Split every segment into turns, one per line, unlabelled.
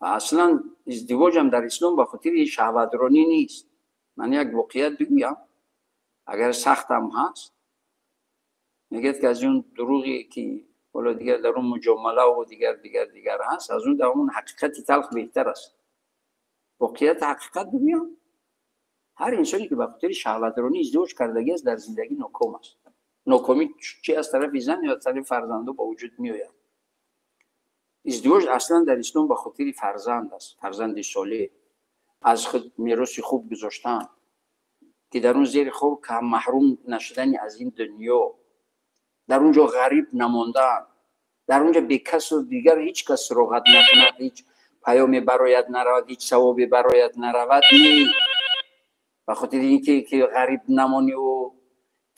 ва аслан издивоҷам дар ислом ба хотири шаҳватронӣ нест. Ман як воқеият бигӯям, агар сахтам ҳаст, мегӯяд ки аз он дурӯғе ки ҳоло дигар дар он муҷомалаву дигар дигар дигар ҳаст, аз он дар он ҳақиқати талх беҳтар аст. Воқеият ҳақиқат бигӯям, ҳар инсоне ки ба хотири шаҳватронӣ издивоҷ кардагӣ аст, дар зиндагӣ ноком аст. Нокомӣ чи аз тарафи зан ё аз тарафи фарзандо ба вуҷуд меояд. Издивоҷ аслан дар ислом ба хотири фарзанд аст, фарзанди солеҳ, аз худ мероси хуб гузоштан, ки дар он зери хок маҳрум нашудани аз ин дунё, дар он ҷо ғариб намондан, дар он ҷо бекасу дигар ҳеҷ кас суроғат накунад, ҳеҷ паёме барояд наравад, ҳеҷ савобе барояд наравад. Не, ба хотири ин ки ғариб намониву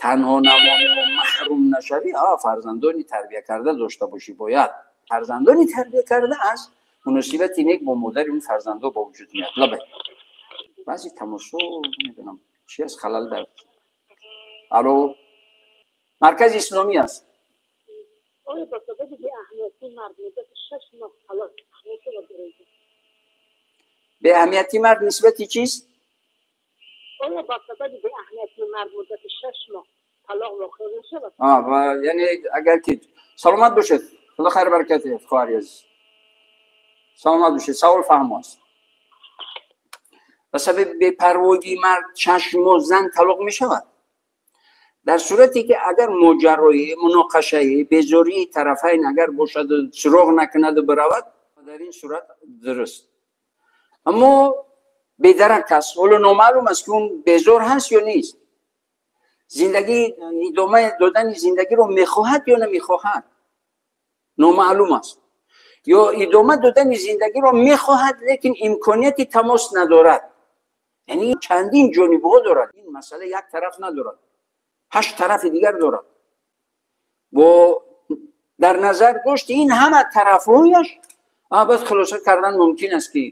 танҳо намониву маҳрум нашавӣ, фарзандони тарбия карда дошта бошӣ. Бояд фарзандони тарбия карда аз муносибати нек бо модари он фарзандо ба вуҷуд меяд. Лабай, баъзе тамошо намедонам чи аст, халал дар. Алло, маркази исломӣ аст.
Оё ба сабаби беаҳамиятии мард муддати 6 моҳ талоқ мешавад?
Беаҳамиятии мард нисбати чист?
Оё ба сабаби беаҳамиятии мард муддати 6 моҳ талоқ воқеъ мешавад?
Яъне агар ки саломат бошед, худо хайр баракат диҳад, хоҳари азиз, саломат бошед. Савол фаҳмо аст. Ба сабаби бепарвогии мард 6 моҳ зан талоқ мешавад? Дар сурате ки агар моҷарои муноқашаи безории тарафайн агар бошаду суроғ накунаду биравад, дар ин сурат дуруст. Аммо бедарак аст, ҳоло номаълум аст, ки он безор ҳаст ё нест, зиндагӣ идома додани зиндагиро мехоҳад ё намехоҳад, номаълум аст, ё идома додани зиндагиро мехоҳад, лекин имконияти тамос надорад. Яъне чандин ҷонибҳо дорад ин масъала, як тараф надорад, ҳашт тарафи дигар дорад. Бо дар назар дошти ин ҳама тарафҳояш баъд хулоса кардан мумкин аст, ки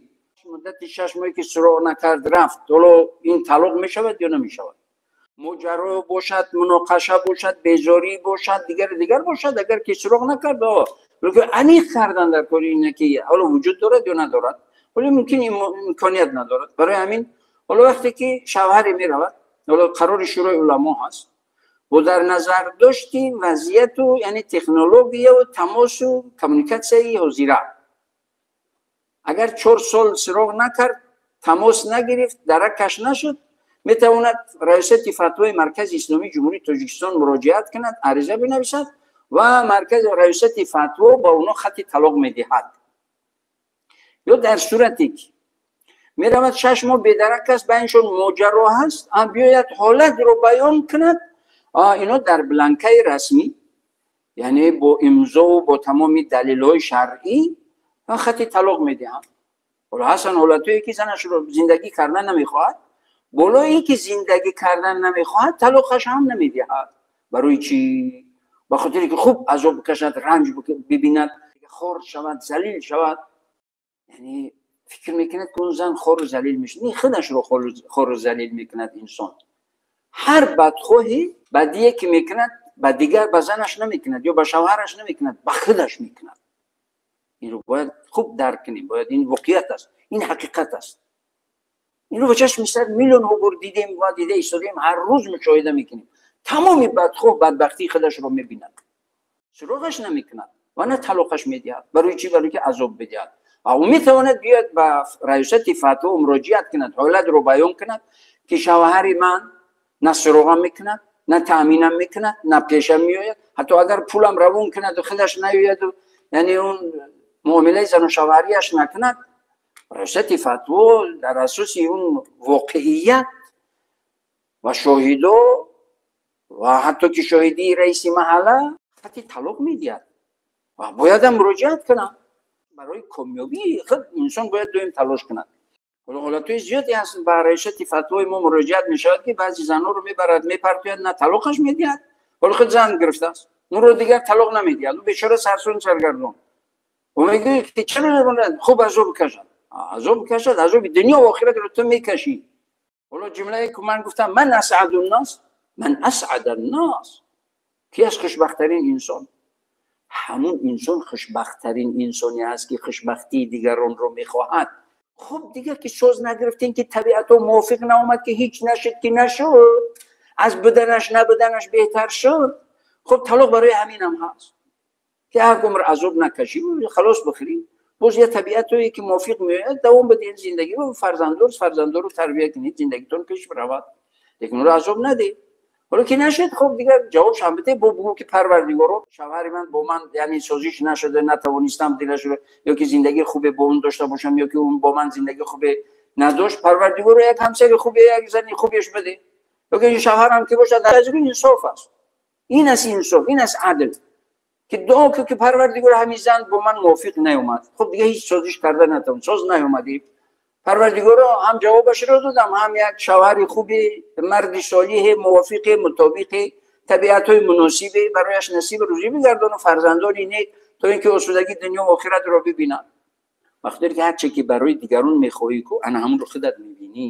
муддати 6 моҳе ки суроғ накард, рафт, ҳоло ин талоқ мешавад ё намешавад. Моҷаро бошад, муноқаша бошад, безорӣ бошад, дигару дигар бошад, агар ки суроғ накард, аниқ кардан дар кори ине ки ҳоло вуҷуд дорад ё надорад. Ҳоло мумкин имконият надорад. Барои ҳамин ҳоло вақте ки шавҳаре меравад, ҳоло қарори Шӯрои уламо ҳаст, бо дар назар дошти вазъияту яъне технологияву тамосу коммуникатсияи ҳозира, агар 4 сол суроғ накард, тамос нагирифт, даракаш нашуд, метавонад Раёсати фатвои Маркази исломии Ҷумҳурии Тоҷикистон муроҷиат кунад, ариза бинависад ва маркази Раёсати фатво ба онҳо хати талоқ медиҳад. Ё дар сурате ки меравад, 6 моҳ бедарак аст, байншон моҷаро ҳаст, биёяд, ҳолатро баён кунад, ино дар бланкаи расмӣ, яъне бо имзову бо тамоми далелҳои шаръӣ хати талоқ медиҳанд. Ҳоло ҳастанд ҳолатҳое ки занашро зиндагӣ кардан намехоҳад, болои ин ки зиндагӣ кардан намехоҳад, талоқаш ҳам намедиҳад. Барои чӣ? Ба хотире ки хуб азоб бикашад, ранҷ бибинад, хор шавад, залил шавад. Яъне фикр мекунад, ки он зан хору залил мешавад. Не, худашро хору залил мекунад. Инсон ҳар бадхоҳӣ бадие ки мекунад ба дигар, ба занаш намекунад ё ба шавҳараш намекунад, ба худаш мекунад. Инро бояд хуб дарк кунем. Бояд ин воқеият аст, ин ҳақиқат аст. Инро ба чашми сар миллионҳо бор дидем ва дида истодаем, ҳар рӯз мушоҳида мекунем. Тамоми бадхоҳ бадбахтии худашро мебинад, суроғаш намекунад ва на талоқаш медиҳад. Барои чӣ? Барои ки азоб бидиҳад. Ӯ метавонад биёяд, ба Раёсати фатво муроҷиат кунад, ҳолатро баён кунад, ки шавҳари ман на суроғам мекунад, на таъминам мекунад, на пешам меояд, ҳатто агар пулам равон кунаду худаш наёяду, яъне он муомилаи зану шавҳарияш накунад, Раёсати фатво дар асоси он воқеият ва шоҳидо ва ҳатто ки шоҳидии раиси маҳалла хати талоқ медиҳад ва боядам муроҷиат кунад. Барои комёбии худ инсон бояд доим талош кунад. Ҳоло ҳолатҳои зиёде ҳаст, ба Раёсати фатвои мо муроҷиат мешавад, ки баъзи занҳоро мебарад, мепартояд, на талоқаш медиҳад, ҳоло худ зан гирифтааст, онро дигар талоқ намедиҳад. Ӯ бечора сарсон саргардон ва мегӯяд, ки чаро хуб азоб кашад, азоб кашад, азоби дунё ва охиратро ту мекашӣ. Ҳоло ҷумлае ки ман гуфтам: من أسعد الناس، من أسعد الناس، ки аз хушбахттарин инсон? Ҳамун инсон хушбахттарин инсоне аст, ки хушбахтии дигаронро мехоҳад. Хуб, дигар ки соз нагирифтем, ки табиатҳо мувофиқ наомад, ки ҳеҷ нашуд, ки нашуд, аз буданаш набуданаш беҳтар шуд. Хуб, талоқ барои ҳаминам ҳаст, ки як умр азоб накашӣ, халос бихӯрӣ. Боз я табиатое ки мувофиқ меояд, давом бидиҳед зиндагиро, фарзанддор, фарзанддору тарбия кунед, зиндагитон пеш биравад, лекин ӯро азоб надиҳед. Ҳоло ки нашуд, хуб, дигар ҷавобш ҳам бидеҳ, бо бугӯ, ки парвардигоро, шавҳари ман бо ман, яъне, созиш нашуда, натавонистам дилашро ё ки зиндагии хубе бо он дошта бошам, ё ки он бо ман зиндагии хубе надошт. Парвардигоро, як ҳамсари хубе, як зани хубеш бидеҳ, ё ки шавҳарам ки бошад. Аз инсоф аст, ин аст инсоф, ин аст адл, ки дуо ку, ки парвардигор, ҳамин зан бо ман мувофиқ наёмад. Хуб, дигар ҳеҷ созиш карда натавон, соз наёмадӣ. Парвардигоро, ҳам ҷавобашро додам, ҳам як шавҳари хуби, марди солиҳе, мувофиқе, мутобиқи табиатҳои муносибе барояш насиб рӯзӣ бигардону фарзандони нек, то ин ки осудагии дунё охиратро бибинад. Вақте ки ҳарче ки барои дигарон мехоҳӣ ку, ана ҳамонро худат мебинӣ.